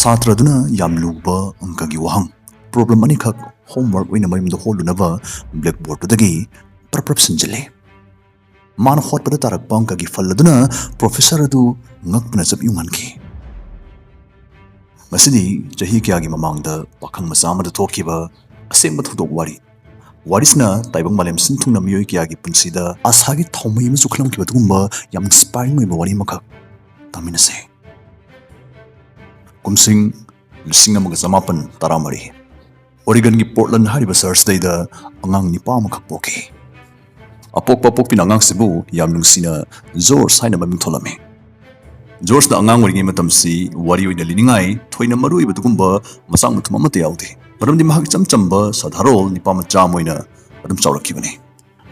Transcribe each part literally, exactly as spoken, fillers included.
ꯁꯥꯇ꯭ꯔ ꯑꯗꯨꯅ ꯌꯥꯝ ꯂꯨꯕ ꯑꯪꯀꯒꯤ ꯋꯥꯍꯪ, ꯄ꯭ꯔꯣꯕ꯭ꯂꯦꯝ ꯑꯅꯤꯈꯛ ꯍꯣꯝꯋꯥꯔꯛ ꯑꯣꯏꯅ ꯃꯌꯨꯝꯗ ꯍꯣꯜꯂꯨꯅꯕ ꯕ꯭ꯂꯦꯛꯕꯣꯔꯗꯇꯨꯗꯒꯤ ꯄ꯭ꯔꯞ ꯄ꯭ꯔꯞ ꯁꯤꯟꯖꯤꯜꯂꯦ꯫ ꯃꯥꯅ ꯍꯣꯠꯄꯗ ꯇꯥꯔꯛꯄ ꯑꯪꯀꯒꯤ ꯐꯜ ꯑꯗꯨꯅ ꯄ꯭ꯔꯣꯐꯦꯁꯔ ꯑꯗꯨ ꯉꯛꯄꯅ ꯆꯞ ꯌꯨꯡꯍꯟꯈꯤ꯫ ꯉꯁꯤꯗꯤ ꯆꯍꯤ ꯀꯌꯥꯒꯤ ꯃꯃꯥꯡꯗ ꯄꯥꯈꯪ ꯃꯆꯥ ꯑꯃꯗ ꯊꯣꯛꯈꯤꯕ ꯑꯁꯦꯡꯕ ꯊꯧꯗꯣꯛ ꯋꯥꯔꯤ꯫ ꯋꯥꯔꯤꯁꯤꯅ ꯇꯥꯏꯕꯪ ꯃꯥꯂꯦꯝ ꯁꯤꯟ ꯊꯨꯡꯅ ꯃꯤꯑꯣꯏ ꯀꯌꯥꯒꯤ ꯄꯨꯟꯁꯤꯗ ꯑꯁꯥꯒꯤ ꯊꯥꯎꯃꯩ ꯑꯃ ꯆꯨꯈꯠꯂꯝꯈꯤꯕ ꯑꯗꯨꯒꯨꯝꯕ ꯌꯥꯝ ꯏꯟꯁꯄꯥꯏꯔꯤꯡ ꯑꯣꯏꯕ ꯋꯥꯔꯤ ꯑꯃꯈꯛ ꯇꯥꯃꯤꯟꯅꯁꯦ꯫ ꯀꯨꯝꯁꯤꯡ ꯂꯤꯁꯤꯡ ꯑꯃꯒ ꯆꯃꯥꯄꯟ ꯇꯔꯥꯃꯔꯤ꯫ ꯑꯣꯔꯤꯒꯟꯒꯤ ꯄꯣꯔꯠꯂꯟ ꯍꯥꯏꯔꯤꯕ ꯁꯍꯔꯁꯤꯗꯩꯗ ꯑꯉꯥꯡ ꯅꯤꯄꯥ ꯑꯃꯈꯛ ꯄꯣꯛꯈꯤ꯫ ꯑꯄꯣꯛꯄ ꯄꯣꯛꯄꯤꯅ ꯑꯉꯥꯡꯁꯤꯕꯨ ꯌꯥꯝ ꯅꯨꯡꯁꯤꯅ ꯖꯣꯔꯖ ꯍꯥꯏꯅ ꯃꯃꯤꯡ ꯊꯣꯜꯂꯝꯃꯤ꯫ ꯖꯣꯔꯖꯅ ꯑꯉꯥꯡ ꯑꯣꯏꯔꯤꯉꯩ ꯃꯇꯝꯁꯤ ꯋꯥꯔꯤ ꯑꯣꯏꯅ ꯂꯤꯅꯤꯡꯉꯥꯏ ꯊꯣꯏꯅ ꯃꯔꯨ ꯑꯣꯏꯕ ꯑꯗꯨꯒꯨꯝꯕ ꯃꯆꯥꯛ ꯃꯊꯨꯝ ꯑꯃꯠꯇ ꯌꯥꯎꯗꯦ, ꯃꯔꯝꯗꯤ ꯃꯍꯥꯛ ꯏꯆꯝ ꯆꯝꯕ ꯁꯥꯗꯥꯔꯣꯜ ꯅꯤꯄꯥ ꯃꯆꯥ ꯑꯃ ꯑꯣꯏꯅ ꯑꯗꯨꯝ ꯆꯥꯎꯔꯛꯈꯤꯕꯅꯤ꯫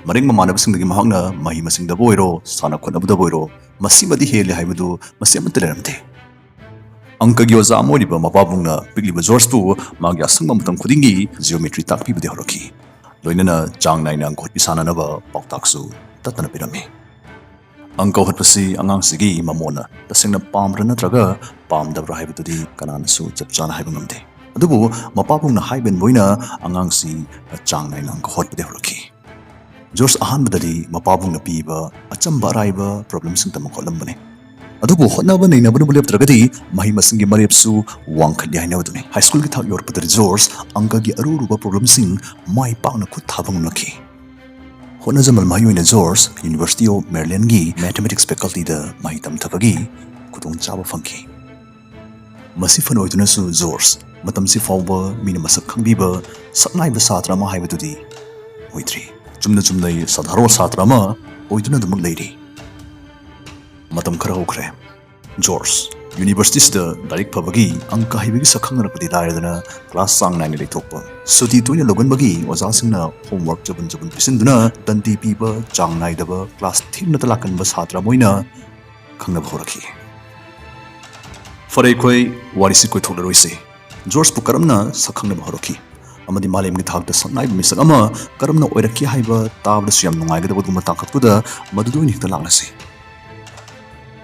ꯃꯔꯦꯡ ꯃꯃꯥꯟꯅꯕꯁꯤꯡꯗꯒꯤ ꯃꯍꯥꯛꯅ ꯃꯍꯩ ꯃꯁꯤꯡꯗꯕꯨ ꯑꯣꯏꯔꯣ, ꯁꯥꯟꯅ ꯈꯣꯠꯅꯕꯗꯕꯨ ꯑꯣꯏꯔꯣ, ꯃꯁꯤꯃꯗꯤ ꯍꯦꯜꯂꯦ ꯍꯥꯏꯕꯗꯨ ꯃꯁꯤ ꯑꯃꯠꯇ ꯂꯩꯔꯝꯗꯦ꯫ ꯑꯪꯀꯒꯤ ꯑꯣꯖꯥ ꯑꯃ ꯑꯣꯏꯔꯤꯕ ꯃꯄꯥꯕꯨꯡꯅ ꯄꯤꯛꯂꯤꯕ ꯖꯣꯔꯖꯄꯨ ꯃꯥꯒꯤ ꯑꯁꯪꯕ ꯃꯇꯝ ꯈꯨꯗꯤꯡꯒꯤ ꯖꯤꯑꯣꯃꯦꯇ꯭ꯔꯤ ꯇꯥꯛꯄꯤꯕꯗꯤ ꯍꯧꯔꯛꯈꯤ꯫ ꯂꯣꯏꯅꯅ ꯆꯥꯡ ꯅꯥꯏꯅ ꯑꯪꯀ ꯍꯣꯠꯄꯤ ꯁꯥꯟꯅꯅꯕ ꯄꯥꯎꯇꯥꯛꯁꯨ ꯇꯠꯇꯅ ꯄꯤꯔꯝꯃꯤ꯫ ꯑꯪꯀ ꯍꯣꯠꯄꯁꯤ ꯑꯉꯥꯡꯁꯤꯒꯤ ꯃꯃꯣꯟꯅ ꯇꯁꯦꯡꯅ ꯄꯥꯝꯕ꯭ꯔꯥ ꯅꯠꯇ꯭ꯔꯒ ꯄꯥꯝꯗꯕ꯭ꯔꯥ ꯍꯥꯏꯕꯗꯨꯗꯤ ꯀꯅꯥꯅꯁꯨ ꯆꯞ ꯆꯥꯅ ꯍꯥꯏꯕ ꯉꯝꯗꯦ꯫ ꯑꯗꯨꯕꯨ ꯃꯄꯥꯕꯨꯡꯅ ꯍꯥꯏꯕ ꯏꯟꯕ ꯑꯣꯏꯅ ꯑꯉꯥꯡꯁꯤ ꯆꯥꯡ ꯅꯥꯏꯅ ꯑꯪꯀ ꯍꯣꯠꯄꯗꯤ ꯍꯧꯔꯛꯈꯤ꯫ ꯖꯣꯔꯖ ꯑꯍꯥꯟꯕꯗꯗꯤ ꯃꯄꯥꯕꯨꯡꯅ ꯄꯤꯕ ꯑꯆꯝꯕ ꯑꯔꯥꯏꯕ ꯄ꯭ꯔꯣꯕ꯭ꯂꯦꯝꯁꯤꯡ ꯇꯝꯕ ꯍꯣꯠꯂꯝꯕꯅꯤ꯫ ꯑꯗꯨꯕꯨ ꯍꯣꯠꯅꯕ ꯅꯩꯅꯕꯅꯕꯨ ꯂꯦꯞꯇ꯭ꯔꯒꯗꯤ ꯃꯍꯩ ꯃꯁꯤꯡꯒꯤ ꯃꯔꯦꯞꯁꯨ ꯋꯥꯡꯈꯠꯂꯤ ꯍꯥꯏꯅꯕꯗꯨꯅꯤ꯫ ꯍꯥꯏ ꯁ꯭ꯀꯨꯜꯒꯤ ꯊꯥꯛ ꯌꯧꯔꯛꯄꯗꯗꯤ ꯖꯣꯔꯖ ꯑꯪꯀꯒꯤ ꯑꯔꯨ ꯑꯔꯨꯕ ꯄ꯭ꯔꯣꯕ꯭ꯂꯦꯝꯁꯤꯡ ꯃꯥꯏ ꯄꯥꯛꯅ ꯈꯨꯠ ꯊꯥꯕ ꯉꯝꯂꯛꯈꯤ꯫ ꯍꯣꯠꯅꯖꯃꯜ ꯃꯍꯩ ꯑꯣꯏꯅ ꯖꯣꯔꯖ University of Marylandꯒꯤ Mathematics facultyꯗ ꯃꯍꯩ ꯇꯝꯊꯕꯒꯤ ꯈꯨꯗꯣꯡꯆꯥꯕ ꯐꯪꯈꯤ꯫ ꯃꯁꯤ ꯐꯅ ꯑꯣꯏꯗꯨꯅꯁꯨ ꯖꯣꯔꯖ ꯃꯇꯝꯁꯤ ꯐꯥꯎꯕ ꯃꯤꯅ ꯃꯁꯛ ꯈꯪꯕꯤꯕ ꯁꯛꯅꯥꯏꯕ ꯁꯥꯇ꯭ꯔ ꯑꯃ ꯍꯥꯏꯕꯗꯨꯗꯤ ꯑꯣꯏꯗ꯭ꯔꯤ꯫ ꯆꯨꯝꯅ ꯆꯨꯝꯅ ꯁꯥꯗꯥꯔꯣꯜ ꯁꯥꯇ꯭ꯔ ꯑꯃ ꯑꯣꯏꯗꯨꯅ ꯑꯗꯨꯃꯛ ꯂꯩꯔꯤ꯫ ꯃꯇꯝ ꯈꯔ ꯍꯧꯈ꯭ꯔꯦ꯫ ꯖꯣꯔꯖ Universityꯁꯤꯗ ꯂꯥꯏꯔꯤꯛ ꯐꯕꯒꯤ ꯑꯪꯀ ꯍꯩꯕꯒꯤ ꯁꯛꯈꯪꯅꯔꯛꯄꯗꯤ ꯂꯥꯏꯔꯗꯅ class ꯆꯥꯡ ꯅꯥꯏꯅ ꯂꯩꯊꯣꯛꯄ, ꯁꯨꯇꯤ ꯇꯣꯏꯅ ꯂꯧꯒꯟꯕꯒꯤ ꯑꯣꯖꯥꯁꯤꯡꯅ homework ꯆꯕꯨꯟ ꯆꯕꯨꯟ ꯄꯤꯁꯤꯟꯗꯨꯅ ꯇꯟꯇꯤ ꯄꯤꯕ, ꯆꯥꯡ ꯅꯥꯏꯗꯕ, class ꯊꯦꯡꯅꯇ ꯂꯥꯛꯀꯟꯕ ꯁꯥꯇ꯭ꯔ ꯑꯃ ꯑꯣꯏꯅ ꯈꯪꯅꯕ ꯍꯧꯔꯛꯈꯤ꯫ ꯐꯔꯦ, ꯑꯩꯈꯣꯏ ꯋꯥꯔꯤꯁꯤ ꯀꯣꯏꯊꯣꯛꯂꯔꯣꯏꯁꯤ꯫ ꯖꯣꯔꯖꯄꯨ ꯀꯔꯝꯅ ꯁꯛꯈꯪꯅꯕ ꯍꯧꯔꯛꯈꯤ ꯑꯃꯗꯤ ꯃꯥꯂꯦꯝꯒꯤ ꯊꯥꯛꯇ ꯁꯛꯅꯥꯏꯕ ꯃꯤꯁꯛ ꯑꯃ ꯀꯔꯝꯅ ꯑꯣꯏꯔꯛꯈꯤ ꯍꯥꯏꯕ ꯇꯥꯕꯗꯁꯨ ꯌꯥꯝ ꯅꯨꯡꯉꯥꯏꯒꯗꯕ ꯑꯗꯨꯒꯨꯝꯕ ꯇꯥꯡꯀꯛꯇꯨꯗ ꯃꯗꯨꯗ ꯑꯣꯏꯅ ꯍꯦꯛꯇ ꯂꯥꯛꯂꯁꯤ꯫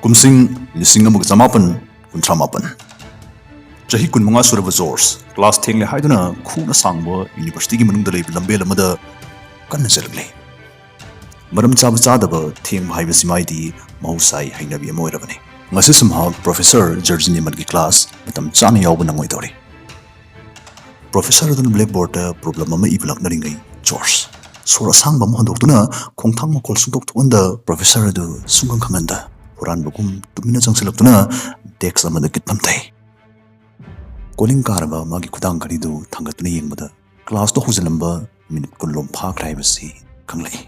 ꯀꯨꯝꯁꯤꯡ ꯂꯤꯁꯤꯡ ꯑꯃꯒ ꯆꯃꯥꯄꯟ ꯀꯨꯟꯊ꯭ꯔꯥ ꯃꯥꯄꯟ꯫ ꯆꯍꯤ ꯀꯨꯟꯃꯉꯥ ꯁꯨꯔꯕ ꯖꯣꯔꯖ ꯀ꯭ꯂꯥꯁ ꯊꯦꯡꯂꯦ ꯍꯥꯏꯗꯨꯅ ꯈꯨꯅ ꯁꯥꯡꯕ ꯌꯨꯅꯤꯚꯔꯁꯤꯇꯤꯒꯤ ꯃꯅꯨꯡꯗ ꯂꯩꯕ ꯂꯝꯕꯦꯜ ꯑꯃꯗ ꯀꯟꯅ ꯆꯠꯂꯛꯂꯤ꯫ ꯃꯔꯝ ꯆꯥꯕ ꯆꯥꯗꯕ ꯊꯦꯡꯕ ꯍꯥꯏꯕꯁꯤꯃꯥꯏꯗꯤ ꯃꯍꯧꯁꯥꯒꯤ ꯍꯩꯅꯕꯤ ꯑꯃ ꯑꯣꯏꯔꯕꯅꯤ꯫ ꯉꯁꯤꯁꯨ ꯃꯍꯥꯛ ꯄ꯭ꯔꯣꯐꯦꯁꯔ ꯖꯔꯖꯤꯅꯤ ꯑꯃꯟꯒꯤ ꯀ꯭ꯂꯥꯁ ꯃꯇꯝ ꯆꯥꯅ ꯌꯥꯎꯕ ꯅꯪꯉꯣꯏꯗꯧꯔꯤ꯫ ꯄ꯭ꯔꯣꯐꯦꯁꯔ ꯑꯗꯨꯅ ꯕ꯭ꯂꯦꯛꯕꯣꯔꯗꯇ ꯄ꯭ꯔꯣꯕ꯭ꯂꯦꯝ ꯑꯃ ꯏꯕ ꯂꯥꯛꯅꯔꯤꯉꯩ ꯖꯣꯔꯖ ꯁꯣꯔ ꯑꯁꯥꯡꯕ ꯑꯃ ꯍꯣꯟꯗꯣꯛꯇꯨꯅ ꯈꯣꯡꯊꯥꯡ ꯃꯈꯣꯜ ꯁꯨꯡꯊꯣꯛ ꯊꯣꯛꯍꯟꯗ ꯄ꯭ꯔꯣꯐꯦꯁꯔ ꯑꯗꯨ ꯁꯨꯡꯈꯪ ꯈꯪꯍꯟꯗ ꯍꯨꯔꯥꯟꯕꯒꯨꯝ ꯇꯨꯃꯤꯟꯅ ꯆꯪꯁꯤꯜꯂꯛꯇꯨꯅ ꯗꯦꯛꯁ ꯑꯃꯗ ꯀꯤꯠ ꯐꯝꯊꯩ꯫ ꯀꯣꯂꯤꯡ ꯀꯥꯔꯕ ꯃꯥꯒꯤ ꯈꯨꯗꯥꯡ ꯘꯔꯤꯗꯨ ꯊꯥꯡꯒꯠꯇꯨꯅ ꯌꯦꯡꯕꯗ ꯀ꯭ꯂꯥꯁꯇꯨ ꯍꯧꯖꯤꯜꯂꯝꯕ ꯃꯤꯅꯤꯠ ꯀꯨꯟꯂꯣꯝ ꯐꯥꯈ꯭ꯔꯦ ꯍꯥꯏꯕꯁꯤ ꯈꯪꯂꯛꯏ꯫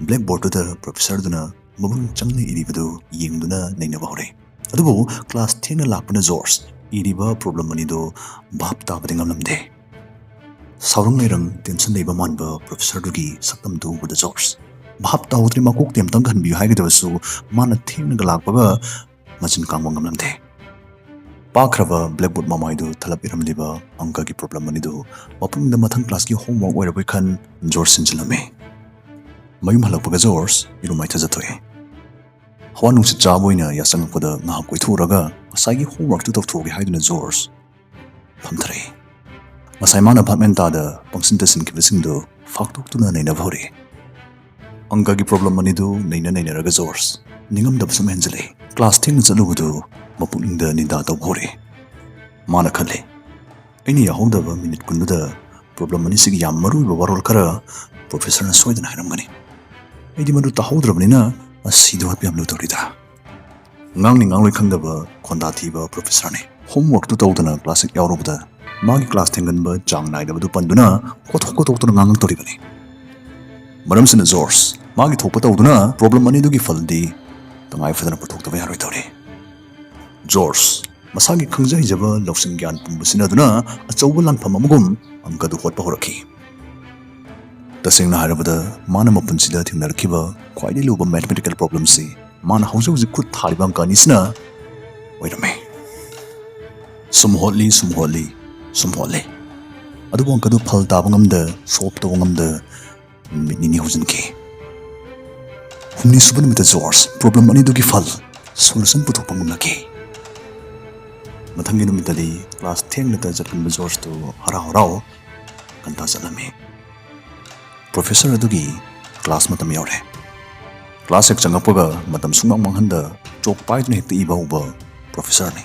ꯕ꯭ꯂꯦꯛꯕꯣꯔꯗꯇꯨꯗ ꯄ꯭ꯔꯣꯐꯦꯁꯔꯗꯨꯅ ꯃꯃꯨꯡ ꯆꯪꯅ ꯏꯔꯤꯕꯗꯨ ꯌꯦꯡꯗꯨꯅ ꯅꯩꯅꯕ ꯍꯧꯔꯦ꯫ ꯑꯗꯨꯕꯨ ꯀ꯭ꯂꯥꯁ ꯊꯦꯡꯅ ꯂꯥꯛꯄꯅ ꯖꯣꯔꯖ ꯏꯔꯤꯕ ꯄ꯭ꯔꯣꯕ꯭ꯂꯦꯝ ꯑꯅꯤꯗꯨ ꯚꯥꯞ ꯇꯥꯕꯗꯤ ꯉꯝꯂꯝꯗꯦ꯫ ꯁꯥꯎꯔꯪ ꯂꯩꯔꯪ ꯇꯦꯟꯁꯟ ꯂꯩꯕ ꯃꯥꯟꯕ ꯄ꯭ꯔꯣꯐꯦꯁꯔꯗꯨꯒꯤ ꯁꯛꯇꯝꯗꯨ ꯎꯕꯗ ꯖꯣꯔꯖ ꯚꯥꯞ ꯇꯥꯍꯧꯗ꯭ꯔꯦ꯫ ꯃꯀꯣꯛꯇꯤ ꯑꯝꯇꯪ ꯍꯟꯕꯤꯌꯨ ꯍꯥꯏꯒꯗꯕꯁꯨ ꯃꯥꯅ ꯊꯦꯡꯅꯒ ꯂꯥꯛꯄꯒ ꯃꯆꯤꯟ ꯀꯥꯡꯕ ꯉꯝꯂꯝꯗꯦ꯫ ꯄꯥꯛꯈ꯭ꯔꯕ ꯕ꯭ꯂꯦꯛꯕꯣꯔꯗ ꯃꯃꯥꯏꯗꯨ ꯊꯜꯂꯞ ꯏꯔꯝꯂꯤꯕ ꯑꯪꯀꯒꯤ ꯄ꯭ꯔꯣꯕ꯭ꯂꯦꯝ ꯑꯅꯤꯗꯨ ꯃꯄꯨꯡꯗ ꯃꯊꯪ ꯀ꯭ꯂꯥꯁꯀꯤ ꯍꯣꯝꯋꯥꯔꯛ ꯑꯣꯏꯔꯕꯣꯏ ꯈꯟ ꯖꯣꯔꯖ ꯁꯤꯟꯖꯤꯜꯂꯝꯃꯤ꯫ ꯃꯌꯨꯝ ꯍꯜꯂꯛꯄꯒ ꯖꯣꯔꯖ ꯏꯔꯨ ꯃꯥꯏꯊꯖ ꯊꯣꯛꯑꯦ꯫ ꯍꯋꯥ ꯅꯨꯡꯁꯤꯠ ꯆꯥꯕ ꯑꯣꯏꯅ ꯌꯥꯆꯪꯉꯛꯄꯗ ꯉꯥꯏꯍꯥꯛ ꯀꯣꯏꯊꯣꯛꯎꯔꯒ ꯉꯁꯥꯏꯒꯤ ꯍꯣꯝꯋꯥꯔꯛꯇꯨ ꯇꯧꯊꯣꯛꯑꯒꯦ ꯍꯥꯏꯗꯨꯅ ꯖꯣꯔꯖ ꯐꯝꯊꯔꯛꯏ꯫ ꯉꯁꯥꯏ ꯃꯥꯅ ꯚꯥꯞ ꯃꯦꯟ ꯇꯥꯗ ꯄꯪꯁꯤꯟ ꯇꯁꯤꯟꯈꯤꯕꯁꯤꯡꯗꯨ ꯐꯥꯛꯇꯣꯛꯇꯨꯅ ꯅꯩꯅꯕ ꯍꯧꯔꯛꯏ꯫ ꯑꯪꯀꯒꯤ ꯄ꯭ꯔꯣꯕ꯭ꯂꯦꯝ ꯑꯅꯤꯗꯨ ꯅꯩꯅ ꯅꯩꯅꯔꯒ ꯖꯣꯔꯖ ꯅꯤꯡꯉꯝꯗꯕ ꯁꯨꯝ ꯍꯦꯟꯖꯤꯜꯂꯛꯏ꯫ ꯀ꯭ꯂꯥꯁ ꯊꯦꯡꯅ ꯆꯠꯂꯨꯕꯗꯨ ꯃꯄꯨꯛꯅꯤꯡꯗ ꯅꯤꯟꯗꯥ ꯇꯧꯕ ꯍꯧꯔꯛꯏ꯫ ꯃꯥꯅ ꯈꯜꯂꯤ, "ꯑꯩꯅ ꯌꯥꯍꯧꯗꯕ ꯃꯤꯅꯤꯠ ꯀꯨꯟꯗꯨꯗ ꯄ꯭ꯔꯣꯕ꯭ꯂꯦꯝ ꯑꯅꯤꯁꯤꯒꯤ ꯌꯥꯝ ꯃꯔꯨꯑꯣꯏꯕ ꯋꯥꯔꯣꯜ ꯈꯔ ꯄ꯭ꯔꯣꯐꯦꯁꯔꯅ ꯁꯣꯏꯗꯅ ꯍꯥꯏꯔꯝꯒꯅꯤ꯫ ꯑꯩꯗꯤ ꯃꯗꯨ ꯇꯥꯍꯧꯗ꯭ꯔꯕꯅꯤꯅ ꯃꯁꯤꯗꯨ ꯍꯥꯠꯄ ꯌꯥꯝ ꯂꯨꯗꯧꯔꯤꯗ"꯫ ꯉꯥꯡꯅꯤ ꯉꯥꯡꯂꯣꯏ ꯈꯪꯗꯕ ꯈꯣꯟꯗꯥ ꯊꯤꯕ ꯄ꯭ꯔꯣꯐꯦꯁꯔꯅꯤ꯫ ꯍꯣꯝꯋꯥꯔꯛꯇꯨ ꯇꯧꯗꯅ ꯀ꯭ꯂꯥꯁ ꯍꯦꯛ ꯌꯥꯎꯔꯨꯕꯗ ꯃꯥꯒꯤ ꯀ꯭ꯂꯥꯁ ꯊꯦꯡꯒꯟꯕ ꯆꯥꯡ ꯅꯥꯏꯗꯕꯗꯨ ꯄꯟꯗꯨꯅ ꯀꯣꯊꯣꯛ ꯀꯣꯊꯣꯛꯇꯨꯅ ꯉꯥꯡꯉꯛꯇꯧꯔꯤꯕꯅꯤ꯫ ꯃꯔꯝꯁꯤꯅ ꯖꯣꯔꯖ ꯃꯥꯒꯤ ꯊꯣꯛꯄ ꯇꯧꯗꯨꯅ ꯄ꯭ꯔꯣꯕ꯭ꯂꯦꯝ ꯑꯅꯤꯗꯨꯒꯤ ꯐꯜꯗꯤ ꯇꯉꯥꯏ ꯐꯗꯅ ꯄꯨꯊꯣꯛꯇꯕ ꯌꯥꯔꯣꯏꯗꯧꯔꯤ꯫ ꯖꯣꯔꯖ ꯃꯁꯥꯒꯤ ꯈꯪꯖ ꯍꯩꯖꯕ ꯂꯧꯁꯤꯡ ꯒ꯭ꯌꯥꯟ ꯄꯨꯝꯕ ꯁꯤꯖꯤꯟꯅꯗꯨꯅ ꯑꯆꯧꯕ ꯂꯥꯟꯐꯝ ꯑꯃꯒꯨꯝ ꯑꯪꯀꯗꯨ ꯍꯣꯠꯄ ꯍꯧꯔꯛꯈꯤ꯫ ꯇꯁꯦꯡꯅ ꯍꯥꯏꯔꯕꯗ ꯃꯥꯅ ꯃꯄꯨꯟꯁꯤꯗ ꯊꯦꯡꯅꯔꯛꯈꯤꯕ ꯈ꯭ꯋꯥꯏꯗꯒꯤ ꯂꯨꯕ ꯃꯦꯊꯃꯦꯇꯤꯀꯦꯜ ꯄ꯭ꯔꯣꯕ꯭ꯂꯦꯝꯁꯤ ꯃꯥꯅ ꯍꯧꯖꯤꯛ ꯍꯧꯖꯤꯛ ꯈꯨꯠ ꯊꯥꯔꯤꯕ ꯑꯪꯀ ꯑꯅꯤꯁꯤꯅ ꯑꯣꯏꯔꯝꯃꯤ꯫ ꯁꯨꯝ ꯍꯣꯠꯂꯤ, ꯁꯨꯝ ꯍꯣꯠꯂꯤ, ꯁꯨꯝ ꯍꯣꯠꯂꯤ꯫ ꯑꯗꯨꯕꯨ ꯑꯪꯀꯗꯨ ꯐꯜ ꯇꯥꯕ ꯉꯝꯗ, ꯁꯣꯜꯕ ꯇꯧꯕ ꯉꯝꯗ ꯅꯨꯃꯤꯠ ꯅꯤꯅꯤ ꯍꯧꯖꯤꯟꯈꯤ꯫ ꯍꯨꯝꯅꯤ ꯁꯨꯕ ꯅꯨꯃꯤꯠꯇ ꯖꯣꯔꯖ ꯄ꯭ꯔꯣꯕ꯭ꯂꯦꯝ ꯑꯅꯤꯗꯨꯒꯤ ꯐꯜ ꯁꯣꯂꯨꯁꯟ ꯄꯨꯊꯣꯛꯄ ꯉꯝꯂꯛꯈꯤ꯫ ꯃꯊꯪꯒꯤ ꯅꯨꯃꯤꯠꯇꯗꯤ ꯀ꯭ꯂꯥꯁ ꯊꯦꯡꯅꯇ ꯆꯠꯀꯟꯕ ꯖꯣꯔꯖꯇꯨ ꯍꯔꯥꯎ ꯍꯔꯥꯎ ꯉꯟꯇꯥ ꯆꯠꯂꯝꯃꯤ꯫ ꯄ꯭ꯔꯣꯐꯦꯁꯔ ꯑꯗꯨꯒꯤ ꯀ꯭ꯂꯥꯁ ꯃꯇꯝ ꯌꯧꯔꯦ꯫ ꯀ꯭ꯂꯥꯁ ꯍꯦꯛ ꯆꯪꯉꯛꯄꯒ ꯃꯇꯝ ꯁꯨꯡꯃꯥꯡ ꯃꯥꯡꯍꯟꯗ ꯆꯣꯛ ꯄꯥꯏꯗꯨꯅ ꯍꯦꯛꯇ ꯏꯕ ꯍꯧꯕ ꯄ꯭ꯔꯣꯐꯦꯁꯔꯅꯤ꯫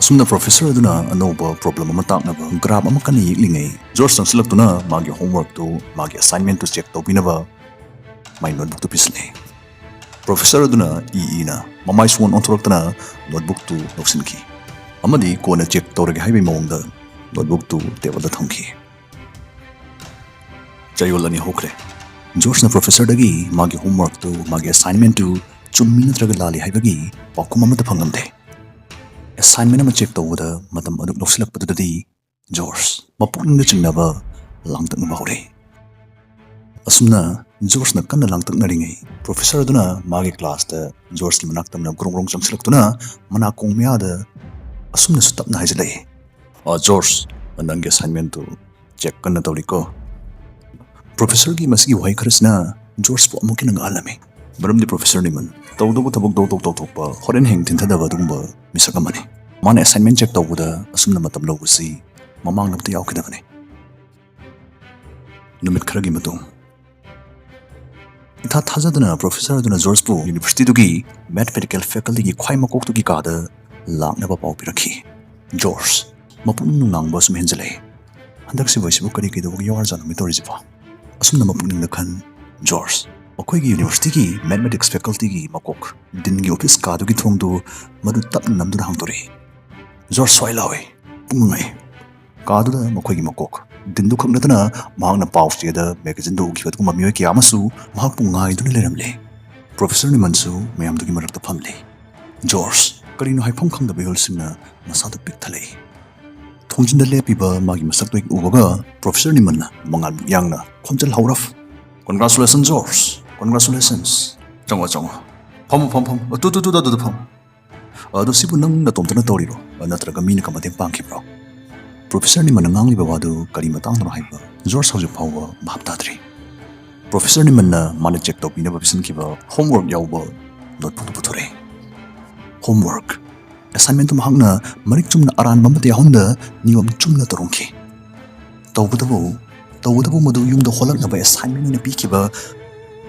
ꯑꯁꯨꯝꯅ ꯄ꯭ꯔꯣꯐꯦꯁꯔ ꯑꯗꯨꯅ ꯑꯅꯧꯕ ꯄ꯭ꯔꯣꯕ꯭ꯂꯦꯝ ꯑꯃ ꯇꯥꯛꯅꯕ ꯒ꯭ꯔꯥꯐ ꯑꯃ ꯀꯟꯅ ꯌꯦꯛꯂꯤꯉꯩ ꯖꯣꯔꯖ ꯆꯪꯁꯤꯜꯂꯛꯇꯨꯅ ꯃꯥꯒꯤ ꯍꯣꯝꯋꯔꯛꯇꯨ, ꯃꯥꯒꯤ ꯑꯦꯁꯥꯏꯟꯃꯦꯟꯇꯨ ꯆꯦꯛ ꯇꯧꯕꯤꯅꯕ ꯃꯥꯏ ꯅꯣꯠꯕꯨꯛꯇꯨ ꯄꯤꯁꯤꯜꯂꯦ꯫ ꯄ꯭ꯔꯣꯐꯦꯁꯔ ꯑꯗꯨꯅ ꯏ ꯏꯅ ꯃꯃꯥꯏ ꯁꯨꯡꯑꯣꯟ ꯑꯣꯟꯊꯣꯔꯛꯇꯅ ꯅꯣꯠꯕꯨꯛꯇꯨ ꯂꯧꯁꯤꯟꯈꯤ ꯑꯃꯗꯤ ꯀꯣꯟꯅ ꯆꯦꯛ ꯇꯧꯔꯒꯦ ꯍꯥꯏꯕꯒꯤ ꯃꯑꯣꯡꯗ ꯅꯣꯠꯕꯨꯛꯇꯨ ꯇꯦꯕꯜꯗ ꯊꯝꯈꯤ꯫ ꯆꯌꯣꯜ ꯑꯅꯤ ꯍꯧꯈ꯭ꯔꯦ꯫ ꯖꯣꯔꯖꯅ ꯄ꯭ꯔꯣꯐꯦꯁꯔꯗꯒꯤ ꯃꯥꯒꯤ ꯍꯣꯝꯋꯔꯛꯇꯨ, ꯃꯥꯒꯤ ꯑꯦꯁꯥꯏꯟꯃꯦꯟꯇꯨ ꯆꯨꯝꯃꯤ ꯅꯠꯇ꯭ꯔꯒ ꯂꯥꯜꯂꯤ ꯍꯥꯏꯕꯒꯤ ꯄꯥꯎꯈꯨꯝ ꯑꯃꯠꯇ ꯐꯪꯂꯝꯗꯦ꯫ ꯑꯦꯁꯥꯏꯟꯃꯦꯟ ꯑꯃ ꯆꯦꯛ ꯇꯧꯕꯗ ꯃꯇꯝ ꯑꯗꯨꯛ ꯂꯧꯁꯤꯜꯂꯛꯄꯗꯨꯗꯗꯤ ꯖꯣꯔꯖ ꯃꯄꯨꯛꯅꯤꯡꯗ ꯆꯤꯡꯅꯕ ꯂꯥꯡꯇꯛꯅꯕ ꯍꯧꯔꯛꯏ꯫ ꯑꯁꯨꯝꯅ ꯖꯣꯔꯖꯅ ꯀꯟꯅ ꯂꯥꯡꯇꯛꯅꯔꯤꯉꯩ ꯄ꯭ꯔꯣꯐꯦꯁꯔ ꯑꯗꯨꯅ ꯃꯥꯒꯤ ꯀ꯭ꯂꯥꯁꯇ ꯖꯣꯔꯖꯀꯤ ꯃꯅꯥꯛ ꯇꯝꯅ ꯒ꯭ꯔꯣꯡ ꯒ꯭ꯔꯣꯡ ꯆꯪꯁꯤꯜꯂꯛꯇꯨꯅ ꯃꯅꯥꯀꯣꯡ ꯃꯌꯥꯗ ꯑꯁꯨꯝꯅꯁꯨ ꯇꯞꯅ ꯍꯥꯏꯖꯤꯜꯂꯛꯏ, "ꯑ, ꯖꯣꯔꯖ, ꯅꯪꯒꯤ ꯑꯦꯁꯥꯏꯟꯃꯦꯟꯇꯨ ꯆꯦꯛ ꯀꯟꯅ ꯇꯧꯔꯤꯀꯣ?" ꯄ꯭ꯔꯣꯐꯦꯁꯔꯒꯤ ꯃꯁꯤꯒꯤ ꯋꯥꯍꯩ ꯈꯔꯁꯤꯅ ꯖꯣꯔꯖꯄꯨ ꯑꯃꯨꯛꯀ ꯍꯦꯟꯅ ꯉꯛꯍꯜꯂꯝꯃꯤ꯫ ꯃꯔꯝꯗꯤ ꯄ꯭ꯔꯣꯐꯦꯁꯔ ꯅꯤꯃꯟ ꯇꯧꯗꯧꯕ ꯊꯕꯛ ꯗꯧ ꯗꯧ ꯇꯧꯊꯣꯛꯄ, ꯍꯣꯔꯦꯟ ꯍꯌꯦꯡ ꯊꯤꯟꯊꯗꯕ ꯑꯗꯨꯒꯨꯝꯕ ꯃꯤꯁꯛ ꯑꯃꯅꯤ꯫ ꯃꯥꯅ ꯑꯦꯁꯥꯏꯟꯃꯦꯟ ꯆꯦꯛ ꯇꯧꯕꯗ ꯑꯁꯨꯝꯅ ꯃꯇꯝ ꯂꯧꯕꯁꯤ ꯃꯃꯥꯡꯗ ꯑꯝꯇ ꯌꯥꯎꯈꯤꯗꯕꯅꯤ꯫ ꯅꯨꯃꯤꯠ ꯈꯔꯒꯤ ꯃꯇꯨꯡ, ꯏꯊꯥ ꯊꯥꯖꯗꯅ ꯄ꯭ꯔꯣꯐꯦꯁꯔ ꯑꯗꯨꯅ ꯖꯣꯔꯖꯄꯨ ꯌꯨꯅꯤꯚꯔꯁꯤꯇꯤꯗꯨꯒꯤ ꯃꯦꯊꯃꯦꯇꯤꯀꯦꯜ ꯐꯦꯀꯜꯇꯤꯒꯤ ꯈ꯭ꯋꯥꯏ ꯃꯀꯣꯛꯇꯨꯒꯤ ꯀꯥꯗ ꯂꯥꯛꯅꯕ ꯄꯥꯎ ꯄꯤꯔꯛꯈꯤ꯫ ꯖꯣꯔꯖ ꯃꯄꯨꯛꯅꯤꯡ ꯅꯨꯡꯅꯥꯡꯕ ꯁꯨꯝ ꯍꯦꯟꯖꯤꯜꯂꯛꯏ꯫ "ꯍꯟꯗꯛꯁꯤꯕꯨ ꯑꯩꯁꯤꯕꯨ ꯀꯔꯤ ꯀꯩꯗꯧꯕꯒꯤ ꯌꯥꯎꯔꯖꯥꯠꯅꯣ ꯃꯤ ꯇꯧꯔꯤꯁꯤꯕꯣ?" ꯑꯁꯨꯝꯅ ꯃꯄꯨꯛꯅꯤꯡꯗ ꯈꯟ, ꯖꯣꯔꯖ, ꯑꯩꯈꯣꯏꯒꯤ ꯌꯨꯅꯤꯚꯔꯁꯤꯇꯤꯒꯤ ꯃꯦꯊꯃꯦꯇꯤꯛꯁ ꯐꯦꯀꯜꯇꯤꯒꯤ ꯃꯀꯣꯛ ꯗꯤꯟꯒꯤ ꯑꯣꯐꯤꯁ ꯀꯥꯗꯨꯒꯤ ꯊꯣꯡꯗꯨ ꯃꯗꯨ ꯇꯞꯅ ꯅꯝꯗꯨꯅ ꯍꯥꯡꯗꯣꯔꯛꯏ꯫ ꯖꯣꯔꯖ ꯁ꯭ꯋꯥꯏ ꯂꯥꯎꯏ꯫ ꯄꯨꯡ ꯉꯛꯏ꯫ ꯀꯥꯗꯨꯗ ꯃꯈꯣꯏꯒꯤ ꯃꯀꯣꯛ ꯗꯤꯟꯗꯨ ꯈꯛ ꯅꯠꯇꯅ ꯃꯍꯥꯛꯅ ꯄꯥꯎ ꯆꯦꯗ, ꯃꯦꯒꯥꯖꯤꯟꯗ ꯎꯈꯤꯕ ꯑꯗꯨꯒꯨꯝꯕ ꯃꯤꯑꯣꯏ ꯀꯌꯥ ꯑꯃꯁꯨ ꯃꯍꯥꯛꯄꯨ ꯉꯥꯏꯗꯨꯅ ꯂꯩꯔꯝꯂꯦ꯫ ꯄ꯭ꯔꯣꯐꯦꯁꯔ ꯅꯤꯃꯟꯁꯨ ꯃꯌꯥꯝꯗꯨꯒꯤ ꯃꯔꯛꯇ ꯐꯝꯂꯤ꯫ ꯖꯣꯔꯖ, ꯀꯔꯤꯅꯣ ꯍꯥꯏꯐꯝ ꯈꯪꯗꯕ ꯏꯍꯨꯜꯁꯤꯡꯅ ꯃꯁꯥꯗꯨ ꯄꯤꯛ ꯊꯜꯂꯛꯏ꯫ ꯊꯣꯡꯖꯤꯟꯗ ꯂꯦꯞꯄꯤꯕ ꯃꯥꯒꯤ ꯃꯁꯛꯇꯨ ꯍꯦꯛ ꯎꯕꯒ ꯄ꯭ꯔꯣꯐꯦꯁꯔ ꯅꯤꯃꯟꯅ ꯃꯉꯥꯜ ꯃꯨꯛ ꯌꯥꯡꯅ ꯈꯣꯝꯖꯤꯜ ꯍꯧꯔꯐ꯫ "Congratulations, George! Congratulations!" "ꯆꯪꯉꯣ, ꯆꯪꯉꯣ꯫ ꯐꯝꯃꯣ, ꯐꯝ, ꯐꯝ꯫ ꯇꯨ, ꯇꯨ, ꯇꯨ, ꯑꯗꯨꯗ ꯐꯝ꯫ ꯑꯗꯣ ꯁꯤꯕꯨ ꯅꯪ ꯅꯇꯣꯝꯇꯅ ꯇꯧꯔꯤꯔꯣ? ꯅꯠꯇ꯭ꯔꯒ ꯃꯤꯅꯒ ꯃꯇꯦꯡ ꯄꯥꯡꯈꯤꯕ꯭ꯔꯣ?" ꯄ꯭ꯔꯣꯐꯦꯁꯔ ꯅꯤꯃꯟꯅ ꯉꯥꯡꯂꯤꯕ ꯋꯥꯗꯨ ꯀꯔꯤ ꯃꯇꯥꯡꯗꯅꯣ ꯍꯥꯏꯕ ꯖꯣꯔꯖ ꯍꯧꯖꯤꯛ ꯐꯥꯎꯕ ꯚꯥꯞ ꯇꯥꯗ꯭ꯔꯤ꯫ ꯄ꯭ꯔꯣꯐꯦꯁꯔ ꯅꯤꯃꯟꯅ ꯃꯥꯅ ꯆꯦꯛ ꯇꯧꯕꯤꯅꯕ ꯄꯤꯁꯤꯟꯈꯤꯕ ꯍꯣꯝꯋꯔꯛ ꯌꯥꯎꯕ ꯅꯣꯠꯕꯨꯛꯇꯨ ꯄꯨꯊꯣꯔꯛꯑꯦ꯫ ꯍꯣꯝꯋꯔꯛ꯫ ꯑꯦꯁꯥꯏꯟꯃꯦꯟꯗꯨ ꯃꯍꯥꯛꯅ ꯃꯔꯤꯛ ꯆꯨꯝꯅ ꯑꯔꯥꯟꯕ ꯑꯃꯠꯇ ꯌꯥꯎꯍꯟꯗ ꯅꯤꯌꯣꯝ ꯆꯨꯝꯅ ꯇꯧꯔꯝꯈꯤ꯫ ꯇꯧꯕꯇꯕꯨ ꯇꯧꯕꯇꯕꯨ ꯃꯗꯨ ꯌꯨꯝꯗ ꯍꯣꯜꯂꯛꯅꯕ ꯑꯦꯁꯥꯏꯟꯃꯦꯟ ꯑꯣꯏꯅ ꯄꯤꯈꯤꯕ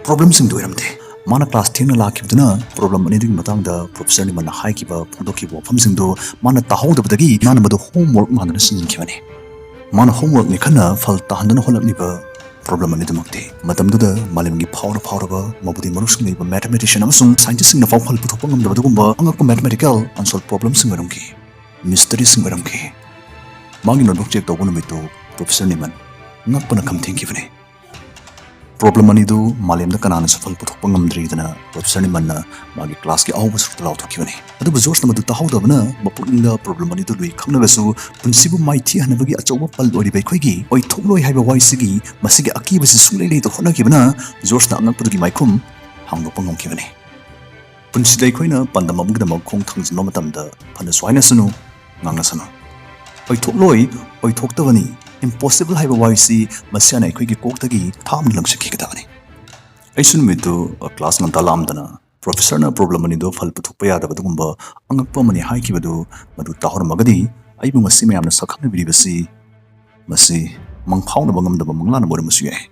ꯄ꯭ꯔꯣꯕ꯭ꯂꯦꯝꯁꯤꯡꯗꯨ ꯑꯣꯏꯔꯝꯗꯦ꯫ ꯃꯥꯅ ꯀ꯭ꯂꯥꯁ ꯊꯦꯡꯅ ꯂꯥꯛꯈꯤꯕꯗꯨꯅ ꯄ꯭ꯔꯣꯕ꯭ꯂꯦꯝ ꯑꯅꯤꯗꯨꯒꯤ ꯃꯇꯥꯡꯗ ꯄ꯭ꯔꯣꯐꯦꯁꯔ ꯅꯤꯃꯟꯅ ꯍꯥꯏꯈꯤꯕ ꯐꯣꯡꯗꯣꯛꯈꯤꯕ ꯋꯥꯐꯝꯁꯤꯡꯗꯨ ꯃꯥꯅ ꯇꯥꯍꯧꯗꯕꯗꯒꯤ ꯃꯥꯅ ꯃꯗꯨ ꯍꯣꯝꯋꯔꯛ ꯃꯥꯟꯗꯨꯅ ꯁꯤꯟꯖꯤꯟꯈꯤꯕꯅꯤ꯫ ꯃꯥꯅ ꯍꯣꯝꯋꯔꯛꯅꯤ ꯈꯟꯅ ꯐꯜ ꯇꯥꯍꯟꯗꯨꯅ ꯍꯣꯠꯂꯛꯂꯤꯕ ꯄ꯭ꯔꯣꯕ꯭ꯂꯦꯝ ꯑꯅꯤꯗꯨꯃꯛꯇꯤ ꯃꯇꯝꯗꯨꯗ ꯃꯥꯂꯦꯝꯒꯤ ꯐꯥꯎꯔ ꯐꯥꯎꯔꯕ ꯃꯕꯨꯗꯤ ꯃꯔꯨꯞꯁꯤꯡ ꯂꯩꯕ ꯃꯦꯊꯃꯦꯇꯤꯁꯤꯌꯟ ꯑꯃꯁꯨꯡ ꯁꯥꯏꯟꯇꯤꯁꯁꯤꯡꯅ ꯐꯥꯎ ꯍꯜ ꯄꯨꯊꯣꯛꯄ ꯉꯝꯗꯕ ꯑꯗꯨꯒꯨꯝꯕ ꯑꯉꯛꯄ ꯃꯦꯊꯃꯦꯇꯤꯀꯦꯜ ꯑꯟꯁꯣꯜ ꯄ꯭ꯔꯣꯕ꯭ꯂꯦꯝꯁꯤꯡ ꯑꯣꯏꯔꯝꯈꯤ꯫ ꯃꯤꯁꯇꯔꯤꯁꯤꯡ ꯑꯣꯏꯔꯝꯈꯤ꯫ ꯃꯥꯒꯤ ꯅꯣꯠꯕꯨꯛ ꯆꯦꯛ ꯇꯧꯕ ꯅꯨꯃꯤꯠꯇꯨ ꯄ꯭ꯔꯣꯐꯦꯁꯔ ꯅꯤꯃꯟ ꯉꯛꯄꯅ ꯈꯝ ꯊꯦꯡꯈꯤꯕꯅꯤ꯫ ꯄ꯭ꯔꯣꯕ꯭ꯂꯦꯝ ꯑꯅꯤꯗꯨ ꯃꯥꯂꯦꯝꯗ ꯀꯅꯥꯅꯁꯨ ꯐꯜ ꯄꯨꯊꯣꯛꯄ ꯉꯝꯗ꯭ꯔꯤꯗꯅ ꯄ꯭ꯔꯣꯐꯦꯁꯔ ꯅꯤꯃꯟꯅ ꯃꯥꯒꯤ ꯀ꯭ꯂꯥꯁꯀꯤ ꯑꯍꯧꯕ ꯁꯔꯨꯛꯇ ꯂꯥꯎꯊꯣꯛꯈꯤꯕꯅꯤ꯫ ꯑꯗꯨꯕꯨ ꯖꯣꯔꯖꯅ ꯃꯗꯨ ꯇꯥꯍꯧꯗꯕꯅ ꯃꯄꯨꯛꯅꯤꯡꯗ ꯄ꯭ꯔꯣꯕ꯭ꯂꯦꯝ ꯑꯅꯤꯗꯨ ꯂꯨꯏ ꯈꯪꯂꯒꯁꯨ ꯄꯨꯟꯁꯤꯕꯨ ꯃꯥꯏꯊꯤꯍꯟꯅꯕꯒꯤ ꯑꯆꯧꯕ ꯄꯜ ꯑꯣꯏꯔꯤꯕ ꯑꯩꯈꯣꯏꯒꯤ ꯑꯣꯏꯊꯣꯛꯂꯣꯏ ꯍꯥꯏꯕ ꯋꯥꯍꯩꯁꯤꯒꯤ ꯃꯁꯤꯒꯤ ꯑꯀꯤꯕꯁꯤ ꯁꯨꯡꯂꯩ ꯂꯩꯇ ꯍꯣꯠꯅꯈꯤꯕꯅ ꯖꯣꯔꯖꯅ ꯑꯉꯛꯄꯗꯨꯒꯤ ꯃꯥꯏꯈꯨꯝ ꯍꯥꯡꯗꯣꯛꯄ ꯉꯝꯈꯤꯕꯅꯤ꯫ ꯄꯨꯟꯁꯤꯗ ꯑꯩꯈꯣꯏꯅ ꯄꯥꯟꯗꯝ ꯑꯃꯒꯤꯗꯃꯛ ꯈꯣꯡ ꯊꯥꯡꯖꯤꯟꯕ ꯃꯇꯝꯗ ꯐꯅꯁꯨ ꯍꯥꯏꯅꯁꯅꯨ, ꯉꯥꯡꯅꯁꯅꯨ꯫ ꯑꯣꯏꯊꯣꯛꯂꯣꯏ, ꯑꯣꯏꯊꯣꯛꯇꯕꯅꯤ, ꯏꯝꯄꯣꯁꯤꯕꯜ ꯍꯥꯏꯕ ꯋꯥꯍꯩꯁꯤ ꯃꯁꯤ ꯍꯥꯟꯅ ꯑꯩꯈꯣꯏꯒꯤ ꯀꯣꯛꯇꯒꯤ ꯊꯥꯝꯅ ꯂꯪꯁꯤꯟꯈꯤꯒꯗꯕꯅꯤ꯫ ꯑꯩꯁꯨ ꯅꯨꯃꯤꯠꯇꯨ ꯀ꯭ꯂꯥꯁ ꯉꯟꯇꯥ ꯂꯥꯛꯑꯝꯗꯅ ꯄ꯭ꯔꯣꯐꯦꯁꯔꯅ ꯄ꯭ꯔꯣꯕ꯭ꯂꯦꯝ ꯑꯅꯤꯗꯨ ꯐꯜ ꯄꯨꯊꯣꯛꯄ ꯌꯥꯗꯕ ꯑꯗꯨꯒꯨꯝꯕ ꯑꯉꯛꯄ ꯑꯃꯅꯤ ꯍꯥꯏꯈꯤꯕꯗꯨ ꯃꯗꯨ ꯇꯥꯍꯧꯔꯝꯃꯒꯗꯤ ꯑꯩꯕꯨ ꯉꯁꯤ ꯃꯌꯥꯝꯅ ꯁꯛꯈꯪꯅꯕꯤꯔꯤꯕꯁꯤ ꯃꯁꯤ ꯃꯪꯐꯥꯎꯅꯕ ꯉꯝꯗꯕ ꯃꯪꯂꯥꯟ ꯑꯃ ꯑꯣꯏꯔꯝꯕꯁꯨ ꯌꯥꯏ꯫